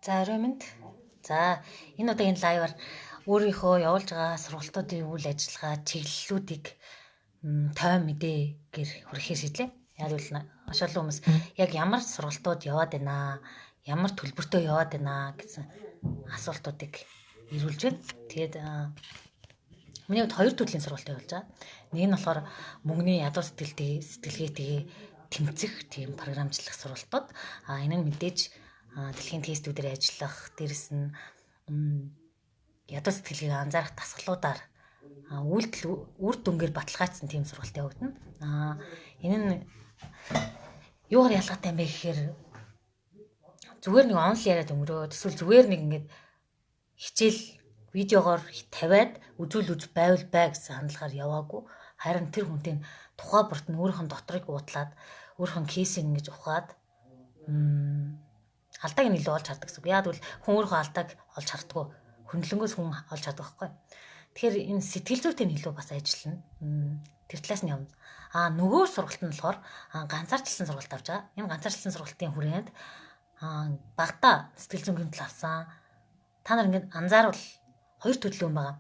За, орой минь. За, энэ удаагийн live аар өөрийнхөө явуулж байгаа сургалтуудын үйл ажиллагаа чиглэлүүдийг тойм мэдээгээр хүрэхээр шийдлээ. Яг бол маш олон хүмүүс яг ямар сургалтууд яваад байна, ямар төлбөртөө яваад байна гэсэн асуултуудыг ирүүлж байна. Тэгээд миний хувьд хоёр төрлийн сургалт явуулж байгаа. Нэг нь болохоор мөнгөний ядуу сэтгэлтэй сэтгэлгээтэйгээ тэмцэх тийм програмчлах сургалтууд. А энэ нь мэдээж дэлхийн тестүүдээр ажиллах, дээрэс нь ядуу сэтгэлгээг анзаарах дасгалуудаар үйлдэл үр дүнгээр баталгаажсан тийм сургалт явагдана. Энэ нь юугаар ялгаатай юм бэ гэхээр зүгээр нэг онл яриад өнгөрөөд эсвэл зүгээр нэг ингээд хичээл видеогоор тавиад үзүүл үз байвал бай гэсэн хандлагаар яваагүй. Харин тэр хүнтэй тухай бүрт нь өөрийнх нь дотрыг уудлаад, өөрийнх нь case ийг ингэж ухаад алдааг нь илүү олж хардаг гэсэн. Яг бол хүн өөрийнхөө алдааг олж хардггүй. Хөндлөнгөөс хүн олж чаддаг байхгүй. Тэгэхээр энэ сэтгэл зүйтэй нь илүү бас ажиллана. Тэр талаас нь явна. А нөгөө сургалт нь болохоор ганцаарчлсан сургалт авч байгаа. Энэ ганцаарчлсан сургалтын хүрээнд багада сэтгэл зүйн гэмтэл авсан. Та нар ингээд анзаарвал хоёр төрлийн хүн байгаа.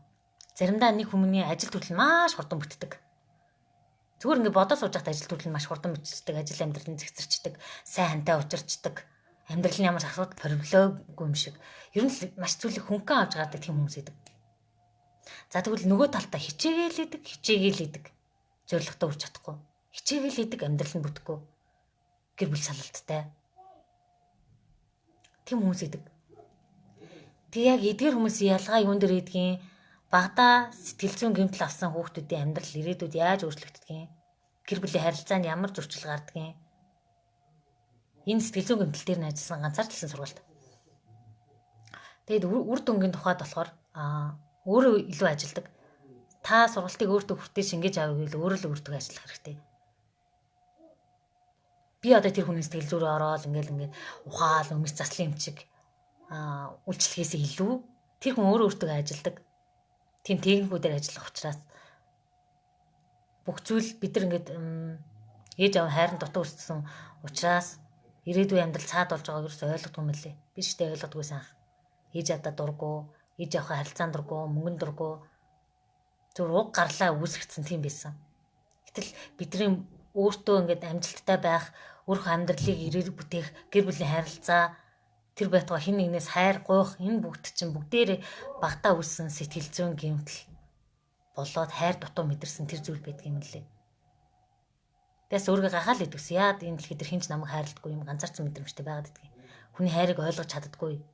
Заримдаа нэг хүмүүний ажил төрөл нь маш хурдан бүтдэг. Зүгээр ингээд бодоо сууж байхад ажил төрөл нь маш хурдан бүтдэг, ажил амьдрал нь зэгцэрчдэг, сайн хантай учирчдаг, амьдрал нь ямар ч асуудал проблемгүй юм шиг. Ер нь л маш зүйлийг хөнгөн авч гардаг тийм хүмүүс идэг. За, тэгвэл нөгөө талдаа хичээгээл идэг, хичээгээл идэг. Зорилготой хүрч чадахгүй. Хичээгээл идэг, амьдрал нь бүтэхгүй. Гэр бүл салалттай. Тийм хүмүүс идэг. Тэг яг эдгээр хүмүүсийн ялгаа юун дээр идэгин, багада сэтгэл зүйн гэмтэл авсан хүүхдүүдийн амьдрал ирээдүйд яаж өөрчлөгддөг, гэр бүлийн харилцаанд ямар зөрчил гардгийг, энэ сэтгэл зүйн гэмтэл дээр нь ажилласан ганцаарчлсан сургалт. Тэгээд үр дүнгийн тухайд болохоор өөрөө илүү ажилдаг. Та сургалтыг өөртөө хүртээ шингээж авъя гэвэл өөрөө л өөртөө ажиллах хэрэгтэй. Би одоо тэр хүний сэтгэл зүйрээ ороод ингээл ингээд ухаал өмс заслын юм чиг үйлчлэхээс илүү тэр хүн өөрөө өөртөө ажилдаг. Тийм техникүүдээр ажиллах учраас бүх зүйл бид нар ингээд ээж аав хайрын дутуу өссөн учраас ирээдүйн амьдрал цаад болж байгааг ерөөсөй ойлгодгүй юм лээ. Би ч тэ ойлгодгүйсэн анх. Ээж аавдаа дургу, ээж авахаа харилцаан дургу, мөнгөн дургу. Зүгээр уг гарлаа үүсгэсэн тийм байсан. Гэтэл бидний өөртөө ингээд амжилттай байх, өөрийнхөө амьдралыг ирээр бүтээх, гэр бүлийн харилцаа, тэр байтугай хэн нэгнээс хайр гуйх, энэ бүгд чинь бүгдээрээ багтаа үүссэн сэтгэл зүйн гэмтэл болоод хайр дутуу мэдэрсэн тэр зүйл байдаг юм лээ. Тэгээс өөрийгөө гахаал идвэс. Яад энэ дэлхий дээр хэн ч намайг хайрладаггүй юм ганцаарцсан мэдрэмжтэй байгаад идэгин. Хүний хайрыг ойлгож чаддаггүй.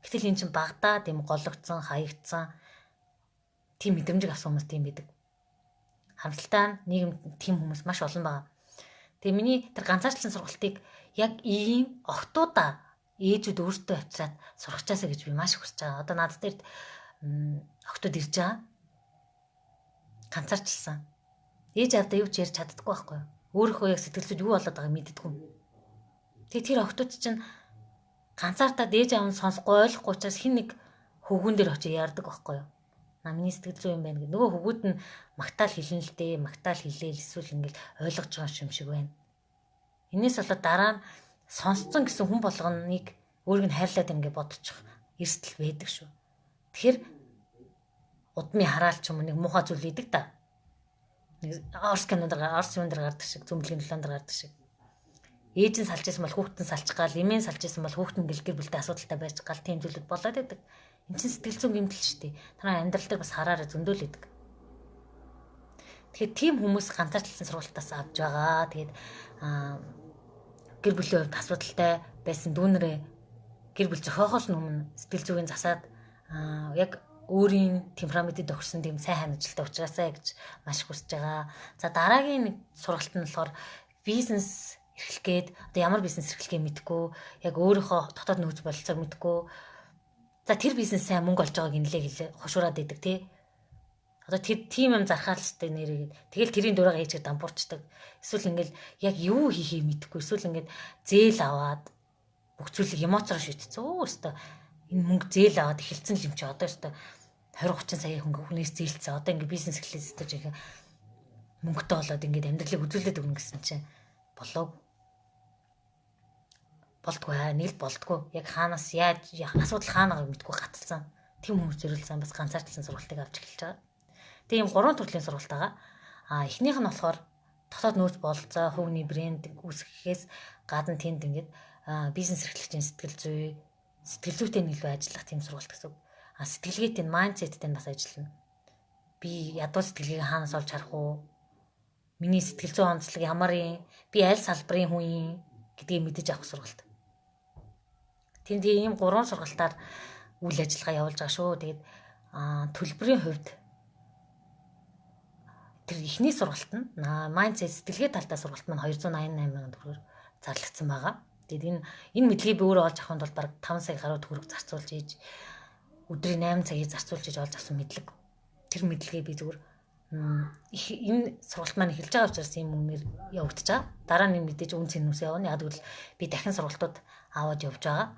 Гэтэл эн чинь багадаа тийм гологдсон, хаягдсан тийм мэдрэмжийг авсан хүмүүс тийм байдаг. Харамсалтай нь нийгэм тийм хүмүүс маш олон байгаа. Тэгээ миний тэр ганцаарчлан сургалтыг яг ийм охтуудаа ээжүүд өөртөө авчираад сурахчаасаа гэж би маш их хүсэж байгаа. Одоо над дээр охтууд ирж байгаа. Ганцаарчлсан. Ээж аавдаа юу ч ярьж чаддаггүй байхгүй юу? Өөрийнхөө яг сэтгэл зүйд юу болоод байгааг мэддэггүй. Тэгээ тэр охтууд чинь ганцаардаад ээж аав нь сонсохгүй, ойлгохгүй учраас хэн нэг хөвгүүн дээр очиж ярьдаг байхгүй юу? Миний сэтгэл зүй юм байна гэх. Нөгөө хөвгүүд нь магтаал хэлнэ л дээ, магтаал хэлээл эсвэл ингээл ойлгож байгаа юм шиг байна. Энээс болоод дараа нь сонсцсон гэсэн хүн болгоныг өөрийг нь хайрлаад ингэ бодчих эрсдэл байдаг шүү. Тэгэхээр удмын хараал ч юм уу нэг муухай зүйл идэг та. Нэг Орос кинонд, Орос юун дээр гардаг шиг, зөмблөгийн дулаан дээр гардаг шиг. Ээж нь салж исэн бол хүүхэд нь салчих гал, эмээ нь салж исэн бол хүүхэд нь гэр бүлтэй асуудалтай байж гал тийм зүйлүүд болоод байдаг. Энд чинь сэтгэл зүйн гэмтэл шүү дээ. Та амьдрал дээр бас хараараа зөндөөл идэг. Тэгэхээр тийм хүмүүс ганцаарчлсан сургалтаас авч байгаа. Тэгээд гэр бүлийн хувьд асуудалтай байсан дүүнэрээ гэр бүл зохиохоос өмнө сэтгэл зүйн засаад яг өөрийн темпераментыг тохирсон тийм сайн хань ажилтаа учраас гэж маш их хүсэж байгаа. За, дараагийн нэг сургалт нь болохоор бизнес эрхлэх гээд одоо ямар бизнес эрхлэхээ мэдэхгүй, яг өөрийнхөө дотоод нөөц бололцоог мэдэхгүй. За, тэр бизнес сайн мөнгө олж байгааг инлээ гэлээ хошуураад идэг тий. Одоо тэр тийм юм зархаал штэ нэрээ. Тэгэл тэрийн дураагаа хийчихээ дампуурчдаг. Эсвэл ингээл яг юу хийхээ мэдэхгүй. Эсвэл ингээд зээл аваад бүх зүйлийг эмоцороо шийдсэн. Өө өстө энэ мөнгө зээл аваад эхэлсэн юм чи одоо өстө 20 30 сая хүнээс зээлцсэн. Одоо ингээд бизнес эхлэх өстө жинхэнэ мөнгөтэй болоод ингээд амьдралыг үзүүлээд өгнө гэсэн чинь болоог. Болдгоо аа, нэг л болдгоо. Яг хаанаас яаж асуудал хаана байгааг мэдгүй гацалсан. Тийм хүмүүс зориулсан бас ганцаарчлан сургалтыг авч эхэлж байгаа. Тэгээ ийм 3 төрлийн сургалт байгаа. А эхнийх нь болохоор дотоод нөөц бололцоо, хувийн брэнд үүсгэхээс гадна тэнд ингээд бизнес эрхлэгчийн сэтгэл зүй, сэтгэл зүйтэй нь илүү ажиллах тийм сургалт гэсэн үг. А сэтгэлгээтэй нь майндсеттэй нь бас ажиллана. Би ядуу сэтгэлгээг хаанаас олж харах уу? Миний сэтгэл зүйн онцлог ямар юм? Би аль салбарын хүн юм гэдгийг мэдэж авах сургалт. Тэнд ийм 3 сургалтаар үйл ажиллагаа явуулж байгаа шүү. Тэгээд төлбөрийн хувьд тэр эхний сургалт нь майндсет сэтгэлгээ талдаа сургалт маань 288 мянган төгрөгөөр зарлагдсан байгаа. Тэгээд энэ мэдлэгийг би өөрөө олж авахын тулд бараг 5 сая гаруй төгрөг зарцуулж ийж өдрийн 8 цагийг зарцуулж ийж олж авсан мэдлэг. Тэр мэдлэгийг би зүгээр энэ сургалт маань эхэлж байгаа учраас ийм үнээр явагдаж байгаа. Дараа нь мэдээж үн цэнүүс явна. Яг гэвэл би дахин сургалтууд аваад явж байгаа.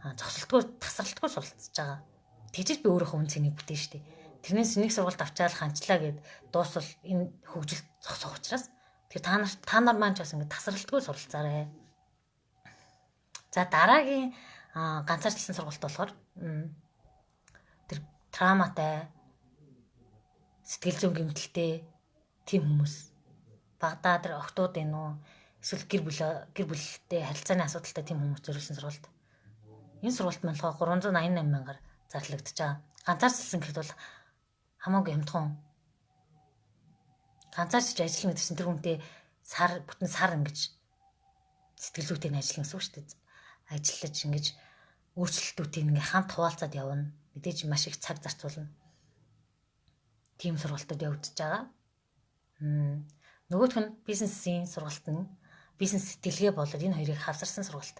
Зогсолтгүй тасралтгүй суралцж байгаа. Тэгжиж би өөрийнхөө үн цэнийг бүтээн штэ. Тэрнээс нэг сургалт авчаал ханчлаа гэд дуусвал энэ хөгжил зогсох учраас тэр та нар маань ч бас ингэ тасралтгүй суралцаарай. За дараагийн ганцаарчлсан сургалт болохоор тэр травматай, сэтгэл зүйн гэмтэлтэй тийм хүмүүс багадаа тэр охтууд энэ үү эсвэл гэр бүлтэй харилцааны асуудалтай тийм хүмүүс зориулсан сургалт. Энэ сургалт маань болохоор 388 мянгаар зарлагдаж байгаа. Ганцаарчилсан гэхэд бол хамаагүй хямдхан. Ганцаарчилж ажиллана гэдэг чинь тэр хүнтэй сар бүтэн сар ингэж сэтгэл зүйтэй нь ажиллана гэсэн үг шүү дээ. Ажиллаж ингэж өөрчлөлтүүдийг ингээ хамт хуваалцаад явна. Мэдээж маш их цаг зарцуулна. Тийм сургалтууд явагдаж байгаа. Нөгөөх нь бизнесийн сургалт нь бизнес сэтгэлгээ болоод энэ хоёрыг хавсарсан сургалт.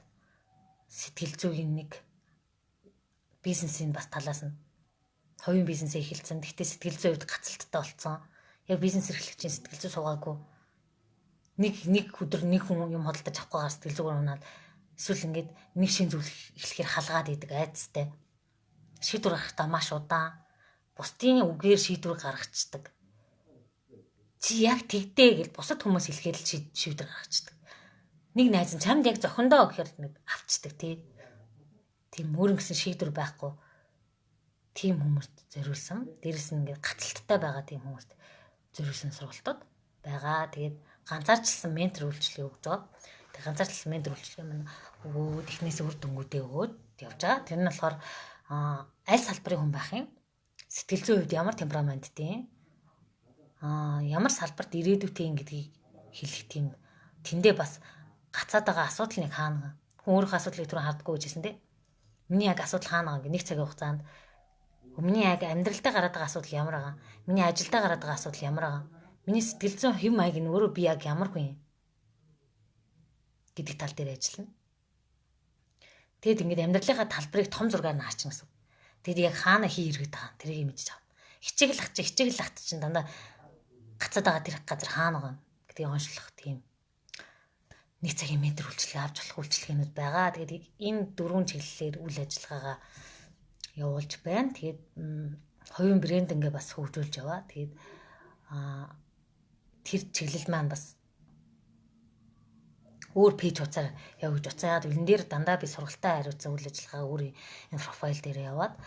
Сэтгэл зүйн нэг бизнесийн бас талаас нь хувийн бизнесээ эхэлсэн. Гэхдээ сэтгэл зүйн хувьд гацалттай болцсон. Яг бизнес эрхлэгчийн сэтгэл зүй суугаагүй. Нэг өдөр нэг хүн юм худалдаж авахгүйгээр сэтгэл зүгээр унаад эсвэл ингээд нэг шин зүйл эхлэхээр халгаад идэг айдастай. Шийдвэр гаргахтаа маш удаан. Бусдын үгээр шийдвэр гаргацдаг. Чи яг тэгдэ гэж бусад хүмүүс хэлэхээр л шийдвэр гаргацдаг. Нэг найз нь чамд яг зохиндоо гэхээр нэг авчдаг тий. Тийм өөр ингэсэн шийдвэр байхгүй. Тийм хүмүүст зориулсан. Дээрэс нь ингээд гацалттай байгаа тийм хүмүүст зориулсан сургалтууд байгаа. Тэгээд ганцаарчлсан ментор үйлчлэгээ өгж байгаа. Тэгээд ганцаарчлсан ментор үйлчлэгээ маань өгөөд эхнээс үр дүнгуудээ өгөөд явж байгаа. Тэр нь болохоор аль салбарын хүн байх юм? Сэтгэл зүйн хувьд ямар темпераменттэй юм? Ямар салбарт ирээдүйтэй юм гэдгийг хэлэх тийм тэндээ бас гацаад байгаа асуудал нэг хаана. Хүн өөрийнхөө асуудлыг түрүү хардггүй гэжсэн те. Миний яг асуудал хаана байгаа нэг цагийн хугацаанд миний яг амьдралдаа гараад байгаа асуудал ямар байгаа? Миний ажилдаа гараад байгаа асуудал ямар байгаа? Миний сэтгэл зүйн хэв маяг нь өөрөө би яг ямар хүн юм гэдэг тал дээр ажиллана. Тэгэд ингээд амьдралынхаа талбарыг том зургаар нь харчихна гэсэн. Тэгэд яг хаана хий хэрэгэд байгаа тэрийг мэдчих авна. Хичээл ах чи хичээл ахт чинь дандаа гацаад байгаа тэр газар хаана байгаа гэдгийг онцлох тийм нэг цагийн метр үйлчилгээ авч болох үйлчилгээнүүд байгаа. Тэгээд энэ дөрвөн чиглэлээр үйл ажиллагаагаа явуулж байна. Тэгээд хувийн брэнд ингээ бас хөгжүүлж яваа. Тэгээд тэр чиглэл маань бас өөр пэйж хуудасаар явж утсан. Яг энэ дээр дандаа би сургалтаа хариуцсан үйл ажиллагаа өөр энэ профайл дээр яваад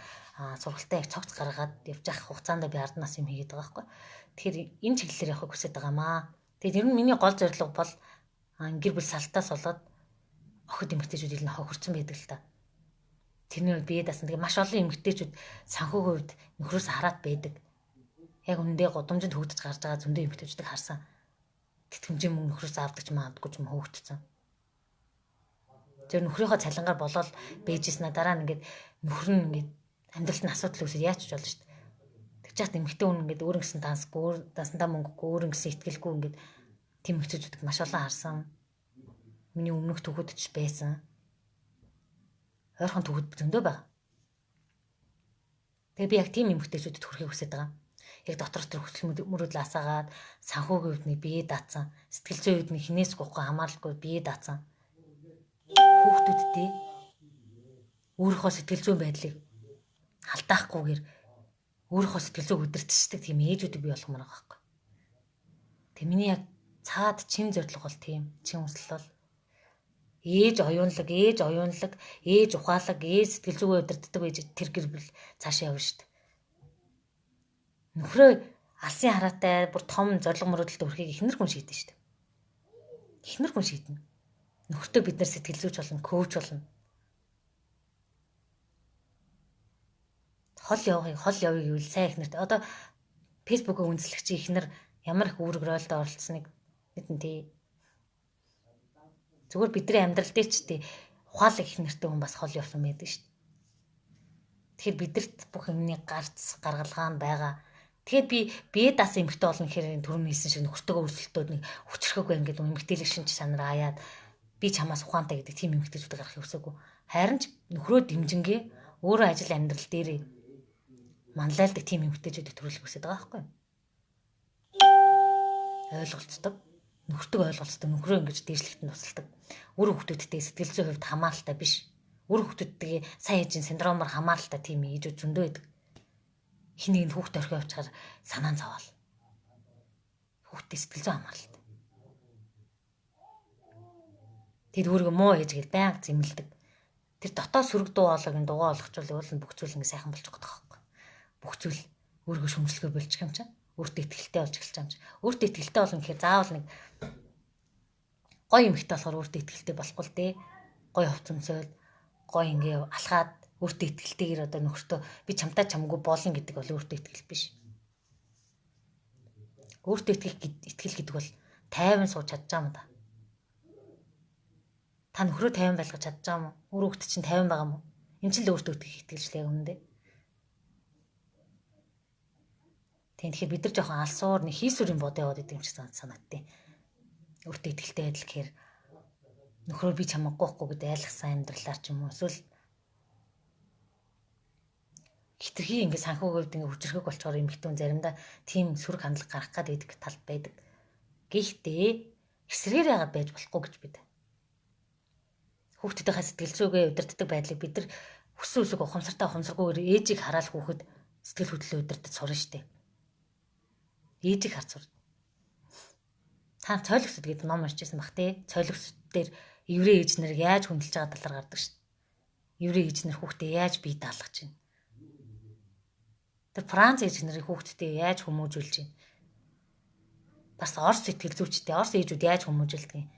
сургалтаа яг цогц гаргаад явж явах хугацаанд би арднаас юм хийгээд байгаа байхгүй. Тэгэхээр энэ чиглэлээр явахыг хүсэж байгаа маа. Тэгээд ер нь миний гол зорилго бол гэр бүл салтаас болоод охид эмэгтэйчүүд илүү хохирцсон байдаг л та. Тэрний үед бие даасан. Тэгээ маш олон эмэгтэйчүүд санхүүгийн хувьд нөхрөөс хараад байдаг. Яг үнэндээ гудамжинд хөгдөж гарч байгаа зөндөө эмэгтэйчүүдийг харсан. Тэтгэмжийн мөнгө нөхрөөс авдаг ч юм аадгүй ч юм хөөгдсөн. Тэр нөхрийнхөө цалингаар болоод бэжсэн дараа нь ингээд нөхөр нь ингээд амьдралд нь асуудал үүсээд яаж ч болно шүү дээ. Тэгж яхад эмэгтэй хүн ингээд өөр ингэсэн дансгүй, өөр дансандаа мөнгөгүй, өөр ингэсэн итгэлгүй ингээд тийм эмэгтэйчүүдийг маш олон харсан. Миний өмнөх түүхүүд ч байсан. Ойрхон түүхүүд зөндөө байгаа. Тэгээ би яг тийм эмэгтэйчүүдэд хүрэхийг хүсэж байгаа. Яг дотор тэр хүсэл мөрөөдөл асаагаад санхүүгийн хувьд нэг бие даацсан, сэтгэл зүйн хувьд нэг хинээс гоохгүй хамааралгүй бие даацсан. Хүүхдүүдтэй өөрийнхөө сэтгэл зүйн байдлыг халдаахгүйгээр өөрийнхөө сэтгэл зүйг удирдахдаг тийм ээжүүдийг бий болгомоор байгаа байхгүй. Тэг миний яг цаад чин зорилго бол тийм, чин хүсэл бол Ээж оюунлаг, ээж оюунлаг, ээж ухаалаг, ээж сэтгэл зүгээ удирддаг байж тэр гэр бүл цаашаа явна шүү дээ. Нөхрөө алсын хараатай бүр том зориг мөрөөдөлд хүрэхийг эхнэр хүн шийднэ шүү дээ. Эхнэр хүн шийднэ. Нөхөртөө бид нар сэтгэл зүйч болно, коуч болно. Хол явъя гэвэл сайн эхнэрт одоо Facebook-ийг үндэслэгч эхнэр ямар их үүрэг ролд оролцсныг мэднэ тий. Зүгээр бидний амьдрал дээр ч тий ухаалаг эхнэртэй хүн бас хол явсан байдаг шүү дээ. Тэгэхээр бидэрт бүх юмны гарц гаргалгаа нь байгаа. Тэгэхээр би бие даасан эмэгтэй болно гэхээр түрүүний хэлсэн шиг нөхөртөөгөө өрсөлдөөд нэг хүчрэхээгүй ингээд эмэгтэйлэг шинж чанар аяад би чамаас ухаантай гэдэг тийм эмэгтэйчүүд гарахыг хүсээгүй. Харин ч нөхрөө дэмжингээ өөрөө ажил амьдрал дээрээ манлайлдаг тийм эмэгтэйчүүдийг төрүүлэх хүсэж байгаа байхгүй юу? Ойлголцдог. Нөхөртөө ойлголцдог. Нөхрөө ингэж дээшлэхэд нь тусалдаг. Үр хүүхдүүдтэй сэтгэл зүйн хувьд хамааралтай биш. Үр хүүхдүүдтэйгээ сайн ээжийн синдромоор хамааралтай тийм ээжүүд зөндөө байдаг. Хин нэгэнд хүүхд орхио явчихаар санаа зовоол. Хүүхдтэй сэтгэл зүйн хамааралтай. Тэд өөрийгөө муу ээж гэж байнга зэмлэдэг. Тэр дотоод сөрөг дуу хоолойг нь дугаа олгочвол уул нь бүх зүйл ингэ сайхан болчих гээд байгаа байхгүй. Бүх зүйл өөрийгөө шүмжлэхээ болчих юм чинь. Өөртөө итгэлтэй болж эхэлж байгаа юм чинь. Өөртөө итгэлтэй болно гэхээр заавал нэг гоё эмэгтэй болохоор өөртөө итгэлтэй болохгүй л дээ. Гоё хувц өмсөөл, гоё ингээ алхаад өөртөө итгэлтэйгээр одоо нөхөртөө би чамтай чамгүй болно гэдэг бол өөртөө итгэл биш. Өөртөө итгэл гэдэг бол тайван сууж чадж байгаа юм да. Та нөхрөө тайван байлгаж чадж байгаа юм уу? Үр хөвгт чинь тайван байгаа юм уу? Энэ чинь л өөртөө итгэх итгэл яг үнэндээ. Тийм, тэгэхээр бид нар жоохон алсуур нэг хийсвэрийн бодоо яваад идэв юм шиг санагдтыг. Өөртөө итгэлтэй байдал гэхээр нөхрөө би чамаагүй байхгүй гэдээ айлгсан амьдралаар ч юм уу эсвэл хитрхи ингээ санхүүгийн хувьд ингээ хүчрхэг болчоор эмэгтэй хүн заримдаа тийм сөрөг хандлага гаргах гад байдаг тал байдаг. Гэхдээ эсрэгээр яагаад байж болохгүй гэж бид. Хүүхдүүдийнхээ сэтгэл зүгээ удирддаг байдлыг бид нар хүссэн үсэг ухамсартай ухамсаргүйгээр ээжийг хараал хүүхэд сэтгэл хөдлөлөө удирдах сурна штэ. Ээжийг харж сурна. Та цойлогсод гэдэг ном уншижсэн бах те. Цойлогсод дээр еврей ээж нарыг яаж хүндэлж байгаа талаар гардаг штэ. Еврей ээж нар хүүхдээ яаж бие даалгаж байна. Тэр Франц ээж нарыг хүүхдтэй яаж хүмүүжүүлж байна. Бас Орос сэтгэл зүйчтэй Орос ээжүүд яаж хүмүүжүүлдэг юм.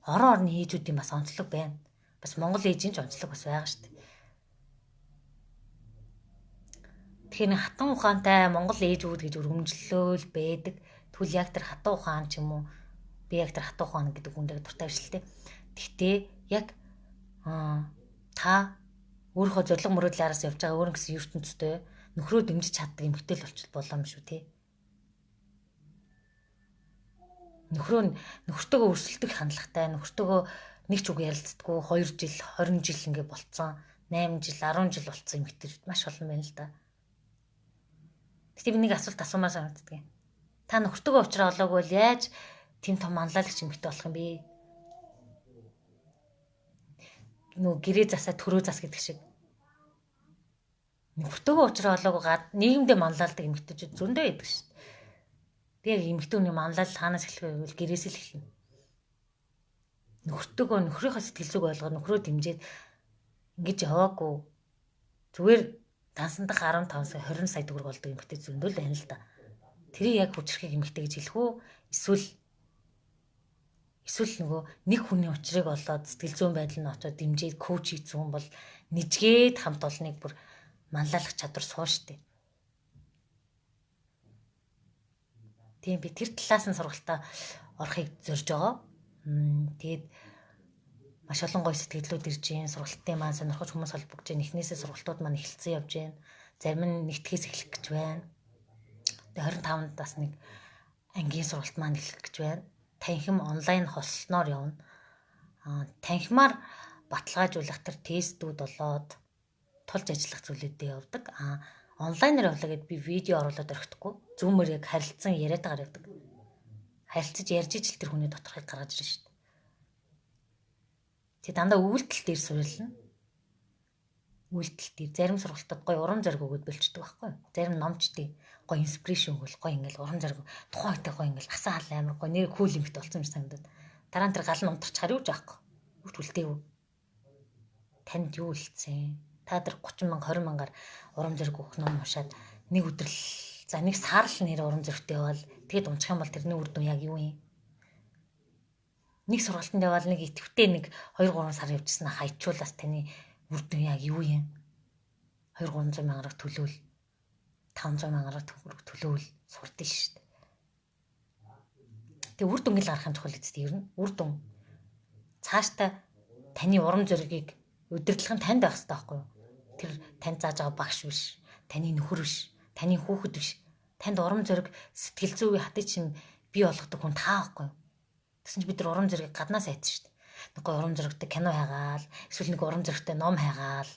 Орон орны ээжүүдийн бас онцлог байна. Бас Монгол ээжийн ч онцлог бас байгаа шүү дээ. Тэгэхээр хатан ухаантай Монгол ээжүүд гэж өргөмжлөөл байдаг. Тэгвэл яг тэр хатан ухаан ч юм уу би яг тэр хатан ухаан гэдэг үндэ дуртай биш л дээ. Тэгтээ яг та өөрийнхөө зорилго мөрөөдөл араас явж байгаа өөр гэсэн ертөнцтэй нөхрөө дэмжиж чаддаг эмэгтэй л болчих болоо юм шүү те. Нөхрөө нөхөртөөгөө өрсөлдөх хандлагатай, нөхөртөөгөө нэг ч үг ярилцдаггүй 2 жил, 20 жил ингээ болцсон, 8 жил, 10 жил болцсон эмэгтэйчүүд маш олон байна л да. Гэтэ би нэг асуулт асуумаар санагддаг. Та нөхөртөөгөө уулзраа олоогүй бол яаж тийм том манлайлагч эмэгтэй болох юм бэ? Нүү гэрээ засаа төрөө зас гэдэг шиг. Нөхөртөөгөө уулзраа олоогүй нийгэмдээ манлайлдаг эмэгтэйчүүд зөндөө байдаг шүү дээ. Би яг эмэгтэй хүний манлайлал хаанаас эхлэх вэ гэвэл гэрээс л эхэлнэ. Нөхөртөөгөө нөхрийнхөө сэтгэл зүг ойлгоод нөхрөө дэмжиж ингэж яваагүй. Зүгээр дансандах 15 сая 20 сая төгрөг болдог эмэгтэй зөндөл байна л да. Тэрийг яг хүчрхэг эмэгтэй гэж хэлэх үү? Эсвэл нөгөө нэг хүний учрыг олоод сэтгэл зүйн байдал нь очоод дэмжиж коуч хийсэн хүн бол нэжгээд хамт олныг бүр манлайлах чадвар суу штэ. Тийм би тэр талаас нь сургалтаа орохыг зорж байгаа. Тэгээд маш олон гоё сэтгэлдлүүд ирж гин, сургалтын маань сонирхож хүмүүс холбогдож гин. Эхнээсээ сургалтууд маань эхэлсэн явж гин. Зарим нь нэгтгэхээс эхлэх гэж байна. Тэгээ 25-нд бас нэг ангийн сургалт маань эхлэх гэж байна. Танхим онлайн хослоноор явна. Танхимаар баталгаажуулах тэр тестүүд болоод тулж ажиллах зүйлүүдээ явдаг. Онлайнаар явлаа гэд би видео оруулаад орхихгүй. Зүүмээр яг харилцан яриатаагаар явдаг. Харилцаж ярьж ижил тэр хүний доторхыг гаргаж ирнэ шүү дээ. Тэг дандаа үйлдэл дээр суурилна. Үйлдэл дээр зарим сургалтад гоё урам зориг өгөөд болчдөг байхгүй юу? Зарим номчдын гоё инспирэшн өгвөл гоё ингээл урам зориг тухайн үедээ гоё ингээл асаал амар гоё нэр кул юмхт болсон юм шиг санагдаад. Дараа нь тэр гал нь унтарч харь юу ч аахгүй. Юу ч үлдээв. Танд юу үлдсэн? Та нар 30 мянга 20 мянгаар урам зориг өгөх ном уншаад нэг өдөр л за нэг сар л нэр урам зоригтой явбал тэгэд унчих юм бол тэрний үр дүн яг юу юм? Нэг сургалтанд явбал нэг идэвхтэй нэг 2 3 сар явжсэн хайчуулаас таны үр дүн яг юу юм? 2 300 мянгараг төлөөл 500 мянгараг төлөөл сурдсан шүү дээ. Тэгээ үр дүнг л гаргахын чухал эцэст ер нь үр дүн цаашдаа таны урам зоригийг удирдлах нь танд байх хэрэгтэй байхгүй юу? Тэр танд зааж байгаа багш биш, таны нөхөр биш, таны хүүхэд биш. Танд урам зориг, сэтгэл зүйн хатыг чинь бий болгодог хүн та байхгүй юу? Тэгсэн чинь бид нар урам зоригийг гаднаас айдсан шүү дээ. Нэг гой урам зоригтой кино хайгаал, эсвэл нэг урам зоригтой ном хайгаал.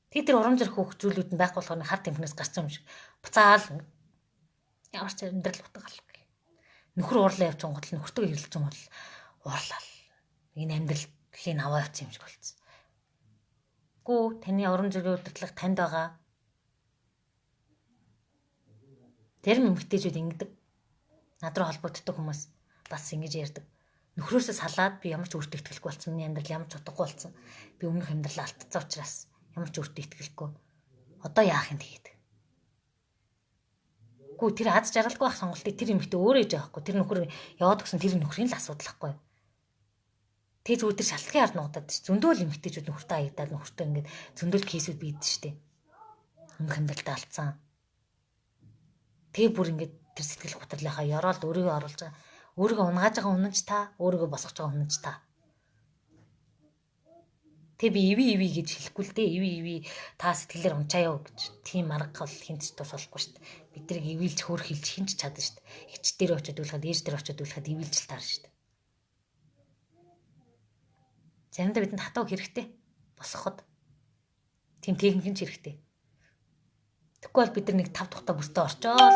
Тэгээ тэр урам зориг хөөх зүйлүүд нь байхгүй болохоор хар тэмхнээс гарсан юм шиг. Буцаал ямар ч амьдрал утга алга. Нөхөр уурлаа явж байгаа гол нөхөртөө хэрэлж байгаа бол уурлаа. Энэ амьдралын аваа явсан юм шиг болцсон. Гүү таны урам зоригийн удирдлага танд байгаа. Зарим эмэгтэйчүүд ингэдэг. Над руу холбогддог хүмүүс бас ингэж ярьдаг. Нөхрөөсөө салаад би ямар ч өөртөө итгэлгүй болсон. Миний амьдрал ямар ч утгагүй болсон. Би өмнөх амьдралаа алдсан учраас ямар ч өөртөө итгэлгүй. Одоо яах юм тэгээд. Гүү тэр аз жаргалгүй байх сонголтыг тэр эмэгтэй өөрөө хийж байгаа байхгүй. Тэр нөхөр яваад өгсөн тэр нөхрийн л асуудал байхгүй. Тэгээ зүгээр тэр шалтгаан ард нуугдаад ш. Зөндөө л эмэгтэйчүүд нөхөртөө аягдаад нөхөртөө ингээд зөндөл кейсүүд бийдэж штэ. Өмнөх амьдралдаа алдсан. Тэгээ бүр ингээд тэр сэтгэл гутралынхаа ёроолд өөрийгөө оруулж байгаа. Өөрийгөө унгааж байгаа хүн нь ч та, өөрийгөө босгож байгаа хүн нь ч та. Тэгээ би иви иви гэж хэлэхгүй л дээ. Иви иви та сэтгэлээр унчаа юу гэж. Тийм арга бол хинт ч тус болохгүй шүү дээ. Бид тэрийг ивэлж хөөрхилж хинч чадна шүү дээ. Эгч дээр очиод үлэхэд, ээж дээр очиод үлэхэд ивэлж л таарна шүү дээ. Заримдаа бидэнд хатуу хэрэгтэй босгоход. Тийм техник нь ч хэрэгтэй. Тэгэхгүй бол бид нар нэг 5 тухта бүстэ орчоол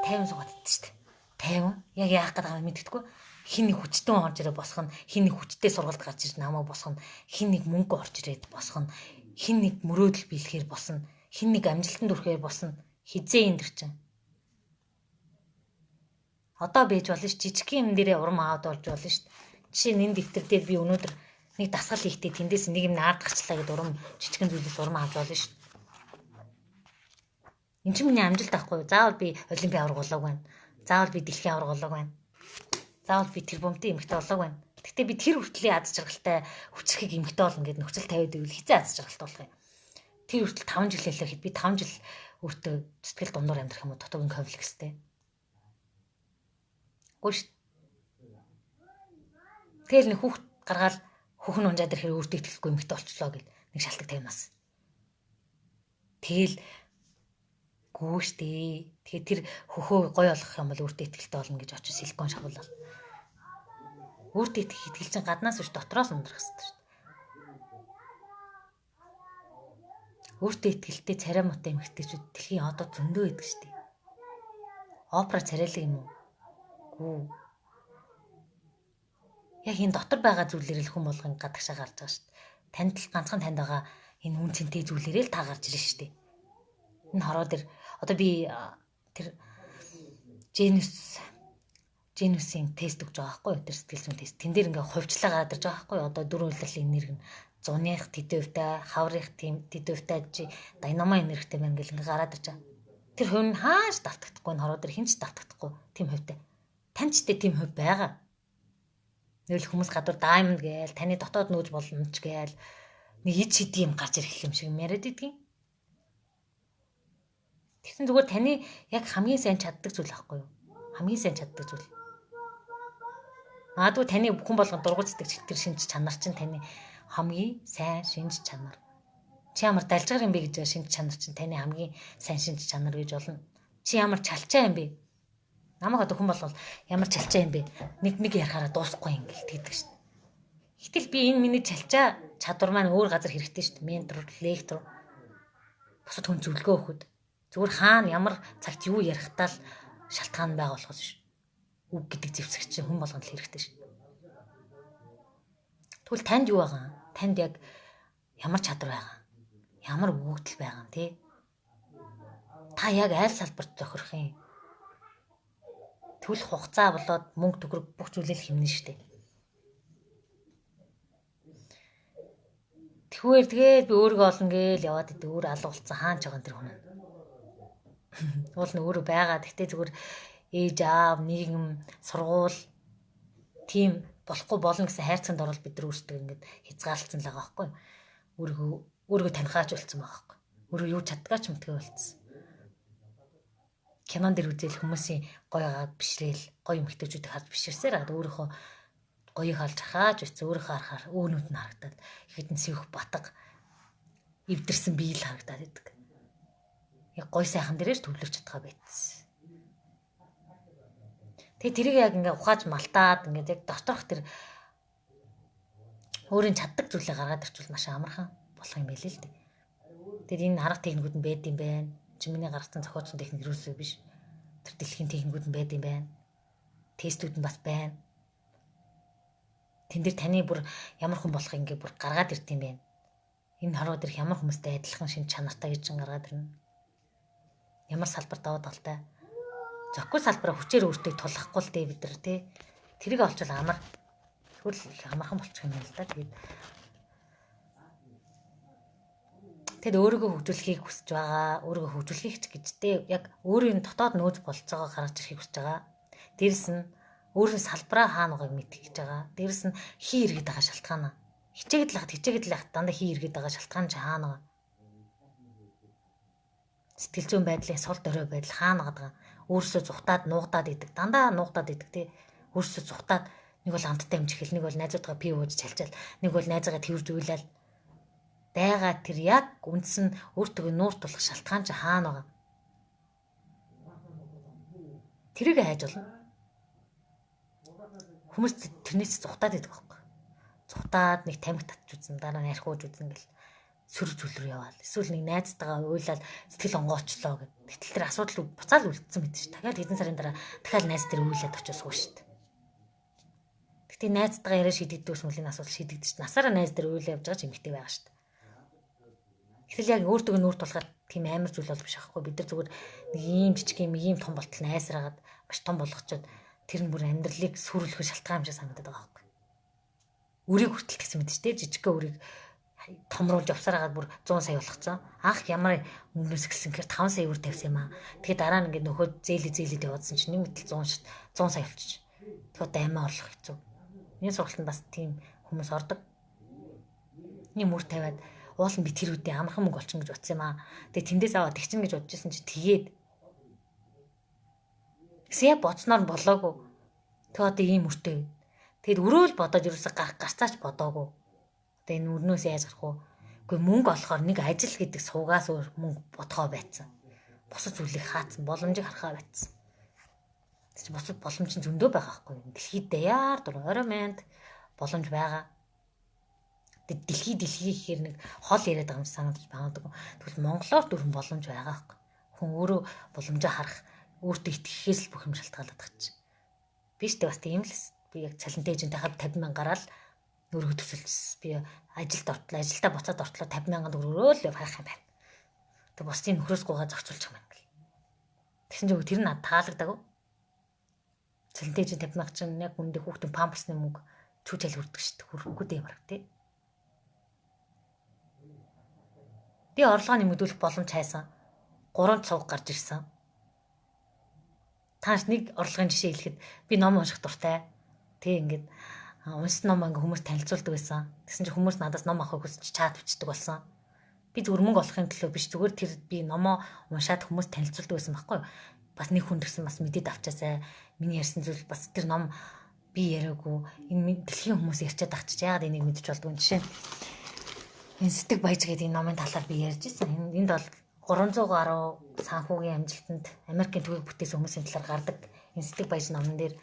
50 суугаад идсэн шүү дээ. 50 яг яах гээд байгааг мэддэхгүй. Хин нэг хүчтэн орж ирээ босгоно, хин нэг хүчтэй сургалт гарч ирж намайг босгоно, хин нэг мөнгө орж ирээд босгоно, хин нэг мөрөөдөл биелэхээр босно, хин нэг амжилтанд хүрэхээр босно. Хизээ энэ төр чинь. Одоо байж болно ш. Жижиг юм дээрээ урам аваад болж болно ш. Жишээ нь энэ дэвтэр дээр би өнөөдөр нэг дасгал хийхдээ тэндээс нэг юм наад гарчлаа гэдээ урам жижигэн зүйлээс урам авч болно ш. Энд чинь миний амжилт байхгүй юу? Заавал би олимпийн аварга болоог байна. Заавал би дэлхийн аварга болоог байна. Заавал би тэр бомтын эмэгтэй болоог байна. Гэхдээ би тэр хүртлийн аз жаргалтай хүчрхэг эмэгтэй болно гэд нөхцөл тавиад ивэл хизээ аз жаргалтай болох юм. Тэр хүртэл 5 жил хэлэхэд би 5 жил өөртөө сэтгэл дундуур амьдрах юм уу дутуугийн комплекстэй. Үгүй шүү. Тэгэл нэг хүүхд гаргаал хүүхэн унжаад ирэхээр өөртөө итгэлгүй эмэгтэй болчлоо гэл нэг шалтгаан тавинаас. Тэгэл гүү штэ. Тэгэхээр тэр хөхөө гой болгох юм бол өөртөө итгэлтэй болно гэж очиж силикон шавуулал. Өөртөө итгэх итгэл чинь гаднаас биш дотроос ундрах хэрэгтэй шүү дээ. Өөртөө итгэлтэй царай муутай эмэгтэйчүүд дэлхийн одоо зөндөө байдаг шүү дээ. Опера царайлаг юм уу? Гүү. Яг энэ дотор байгаа зүйлээр л хүн болгон гадагшаа гарч байгаа шүү дээ. Танд л ганцхан танд байгаа энэ үн цэнтэй зүйлээрээ л та гарч ирнэ шүү дээ. Энэ хороо дээр одоо би тэр Genius-ийн тест өгч байгаа байхгүй юу? Тэр сэтгэл зүйн тест. Тэн дээр ингээ хувьчлаа гараад ирж байгаа байхгүй юу? Одоо дөрвөн улирлын энерги нь зуных тэдэн хувьтай, хаврых тийм тэдэн хувьтай чи дайнамай энергитэй байна гэл ингээ гараад ирж байгаа. Тэр хувь нь хааш давтагдахгүй, энэ хороо дээр хинч давтагдахгүй тийм хувьтай. Танд ч тийм хувь байгаа. Нэгэл хүмүүс гадуур diamond гээл, таны дотоод нүүж болно ч гээл нэг ид шид юм гарч ирэх юм шиг яриад идэгин. Тэгсэн зүгээр таны яг хамгийн сайн чаддаг зүйл аахгүй юу? Хамгийн сайн чаддаг зүйл. Магадгүй таны хүн болгон дургуцдаг тэр шинж чанар чинь таны хамгийн сайн шинж чанар. Чи ямар далжгаар юм бэ гэж шинж чанар чинь таны хамгийн сайн шинж чанар гэж болно. Чи ямар чалчаа юм бэ? Намайг одоо хүн болгол ямар чалчаа юм бэ? Нэг нэг ярихаараа дуусахгүй юм гэл тэгдэг шин. Гэтэл би энэ миний чалчаа чадвар маань өөр газар хэрэгтэй шүү дээ. Ментор, лектор. Бусад хүн зөвлөгөө өгөхөд зүгээр хаана ямар цагт юу ярихтаа л шалтгаан байгаа болохоос биш. Үг гэдэг зэвсэг чинь хүн болгонд л хэрэгтэй шүү. Тэгвэл танд юу байгаа? Танд яг ямар чадвар байгаа? Ямар өгөгдөл байгаа юм те? Та яг аль салбарт тохирох юм? Тэгвэл хугацаа болоод мөнгө төгрөг бүх зүйлээ л хэмнэн шүү дээ. Тэгвэл тэгээд би өөрийгөө олно гээл яваад идэв. Өөр алга болцсон хаан ч байгаа тэр хүн. Уул нь өөрөө байгаа. Тэгтээ зүгээр ээж аав, нийгэм, сургууль тийм болохгүй болно гэсэн хайрцагт орвол бид нар өөрсдөө ингээд хязгаарлалцсан л байгаа байхгүй юу? Өөрийгөө танихаач болцсон байгаа байхгүй юу? Өөрөө юу чаддгаа ч мэдгүй болцсон. Кинон дэр үзэл хүмүүсийн гоёгаа бишрээл, гоё эмэгтэйчүүдийг харж биширсээр хаад өөрийнхөө гоёг олж хахааж байсан, өөрийнхөө харахаар өөнүүд нь харагдаад ихэд нь сэвх батга эвдэрсэн бие л харагдаад идэг. Яг гой сайхан дээрээс төвлөрч чадгаа байцсан. Тэгээ тэрийг яг ингээ ухааж малтаад ингээд яг доторх тэр өөрийн чаддаг зүйлээ гаргаад ирчвэл маш амархан болох юм байл л дээ. Тэгэхээр энэ арга техникүүд нь байд юм байна. Чи миний гаргасан зохиоцсон техник юусоо биш. Тэр дэлхийн техникүүд нь байд юм байна. Тестүүд нь бас байна. Тэн дээр таны бүр ямар хүн болох ингээ бүр гаргаад ирд юм байна. Энэ хорвоо дээрх ямар хүмүүстэй адилхан шин чанартай гэж гаргаад ирнэ. Ямар салбар даваа талтай. Зохихгүй салбараа хүчээр өөртөө тулахгүй л дээ бид нар тий. Тэрийг олчвол амар. Тэгвэл их амархан болчих юм байна л да. Тэгээд өөрийгөө хөгжүүлэхийг хүсэж байгаа. Өөрийгөө хөгжүүлэхийг ч гэж дээ. Яг өөрийн дотоод нөөц болцоогоо гаргаж ирэхийг хүсэж байгаа. Дээрэс нь өөрийн салбараа хаана байгааг мэдэх гэж байгаа. Дээрэс нь хий эргээд байгаа шалтгаанаа. Хичээгээд л хат дандаа хий эргээд байгаа шалтгаан чи хаана байгаа. Сэтгэл зүйн байдлын сул дорой байдал хаана байгаа. Өөрсөө зүхтаад нуугдаад идэг. Дандаа нуугдаад идэг тий. Өөрсөө зүхтаад нэг бол амттай юмч хэл, нэг бол найзуудгаа пив ууж чалчаал, нэг бол найзаагаа тэрж уйлал. Байгаа тэр яг үндс нь өөртөө нуур тулах шалтгаан чи хаана байгаа. Тэрийг хайж болно. Хүмүүс тэрнээс зүхтаад идэг байхгүй. Зүхтаад нэг тамхи татж үзэн, дараа нь архи ууж үзэн гэл сөрөг зүйл рүү яваал. Эсвэл нэг найзтайгаа уйлал сэтгэл онгоочлоо гэд. Гэтэл тэр асуудал буцаал үлдсэн мэт ш. Дахиад хэдэн сарын дараа дахиад найз дээр уйлаад очиж сууна шт. Гэтэ найзтайгаа яриа шийдэгддэг юм энэ асуудал шийдэгдэж ш. Насаараа найз дээр уйлаа явж байгаа ч эмэгтэй байгаа шт. Гэтэл яг өөртөө нүүр тулахаар тийм амар зүйл бол биш аахгүй. Бид нар зүгээр нэг ийм жижиг юм ийм том болтол найсраагаад маш том болгочоод тэр нь бүр амьдралыг сүрүүлэх шалтгаан юм шиг санагдаад байгаа байхгүй. Үрийг хүртэл тэгсэн мэт ч тийм жижигхэн үрийг томруулж явсаар хагаад бүр 100 сая болгоцсон. Анх ямар өмнөөс эхэлсэн гэхээр 5 сая үр тавьсан юм аа. Тэгэхээр дараа нь ингээд нөхөө зээлээд яваадсан чинь нэг мэтэл 100 сая болчих. Тэгэхээр одоо амиа орлох хэцүү. Миний сургалтанд бас тийм хүмүүс ордог. Нэг мөр тавиад уул нь би тэр үедээ амархан мөнгө олчихно гэж бодсон юм аа. Тэгээ тэндээс аваад тэгчин гэж бодож исэн чи тэгээд гэсэн яг бодсноор болоогүй. Тэгээ одоо ийм мөртэй. Тэгэд өрөөл бодоод ерөөсө гарцаач бодоогүй. Одоо энэ өрнөөс яаж гарах вэ? Үгүй мөнгө олохоор нэг ажил гэдэг суугаас өөр мөнгө бодхоо байцсан. Бусад зүйлийг хаацсан, боломжийг харахаа байцсан. Тэг чи бусад боломж нь зөндөө байгаа байхгүй юу? Дэлхийд даяар дур орой манд боломж байгаа. Тэг дэлхий гэхээр нэг хол яриад байгаа юм санагдаж байгаадаг. Тэгвэл монголоор дөрвөн боломж байгаа байхгүй. Хүн өөрөө боломжоо харах, өөртөө итгэхээс л бүх юм шалтгаалаад байгаа чи. Би ч бас тийм л би яг цалинтай эжинтэй хав 50 мянга гараал өөрийгөө төсөлжсэн. Би ажилд ортлоо, ажилдаа буцаад ортлоо 50 мянган төгрөгөөр л хайх юм байна. Тэг бусдын нөхрөөс гуйгаа зохицуулчих юм байна гэл. Тэгсэн чинь тэр нь надад таалагдаагүй. Цалинтай эжин 50 мянга чинь яг үндэ хүүхдийн памперсны мөнгө чүүжэл хүрдэг шүү дээ. Хүрэхгүй дээ бараг тий. Би орлогоо нэмэгдүүлэх боломж хайсан. 3 цуг гарч ирсэн. Тааш нэг орлогын жишээ хэлэхэд би ном унших дуртай. Тэг ингээд уншсан ном ингээ хүмүүс танилцуулдаг байсан. Тэгсэн чинь хүмүүс надаас ном авахыг хүсэж чат бичдэг болсон. Би зүгээр мөнгө олохын төлөө биш зүгээр тэр би номоо уншаад хүмүүс танилцуулдаг байсан байхгүй юу? Бас нэг хүн төрсөн бас мэдээд авчаасай. Миний ярьсан зүйл бас тэр ном би яриаггүй. Энэ дэлхийн хүмүүс ярьчаад ах чи яагаад энийг мэдчих болдгоо жишээ. Энэ сэтгэг баяж гэдэг энэ номын талаар би ярьж ирсэн. Энд бол 300 гаруй санхүүгийн амжилтанд Америкийн төвийг бүтээсэн хүмүүсийн талаар гардаг. Энэ сэтгэг баяж номон дээр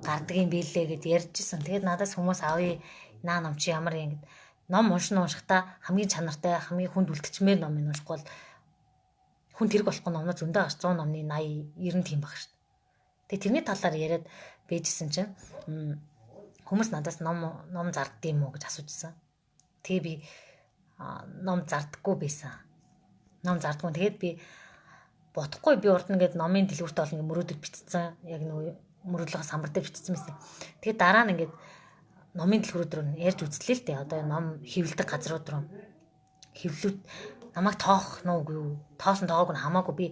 гардаг юм билээ гэд ярьж исэн. Тэгээд надаас хүмүүс авъя наа ном чи ямар юм гэд. Ном уншихтаа хамгийн чанартай, хамгийн хүнд үлдчихмээр ном юм уншихгүй бол хүн тэрэг болохгүй номноо зөндөө гарч 100 номны 80 90 тийм баг шүү дээ. Тэгээд тэрний талаар яриад бэжсэн чинь хүмүүс надаас ном зардд юм уу гэж асуужсэн. Тэгээ би ном зардаггүй байсан. Ном зардаггүй. Тэгээд би бодохгүй би урд нь ингээд номын дэлгүүрт олон ингээд мөрөөдөд бичсэн. Яг нөгөө мөрөдлөгөө самбар дээр бичсэн байсан. Тэгээд дараа нь ингээд номын дэлгүүрүүд рүү ярьж үзлээ л дээ. Одоо ном хэвлэдэг газрууд руу. Хэвлүүд намайг тоох нь үгүй юу? Тоосон тоог нь хамаагүй би